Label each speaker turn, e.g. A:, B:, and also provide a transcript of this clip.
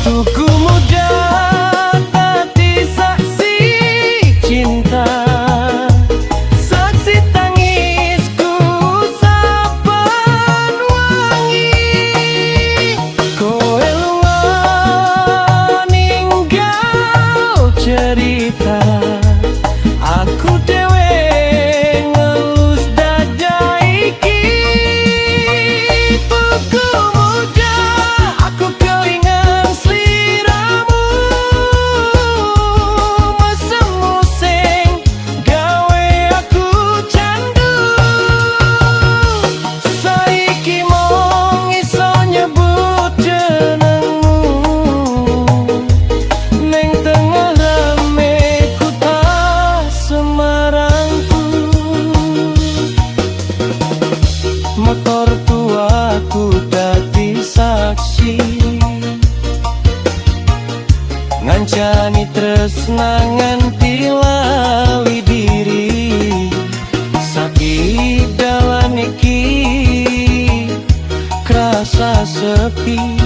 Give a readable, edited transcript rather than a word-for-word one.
A: Tuku muda dadi saksi cinta, saksi tangisku saben wengi. Kowe lunga ninggal cerita, aku dhewe ngelus dada iki. Tuku muda, aku kelingan sliramu. Mesemu sing gawe aku candu. Saiki mung iso nyebut jenengmu neng tengah rame kota Semarangku. Motor tuaku dadi saksi, ngancani tresna nganti lali diri. Saiki dalan iki krasa sepi.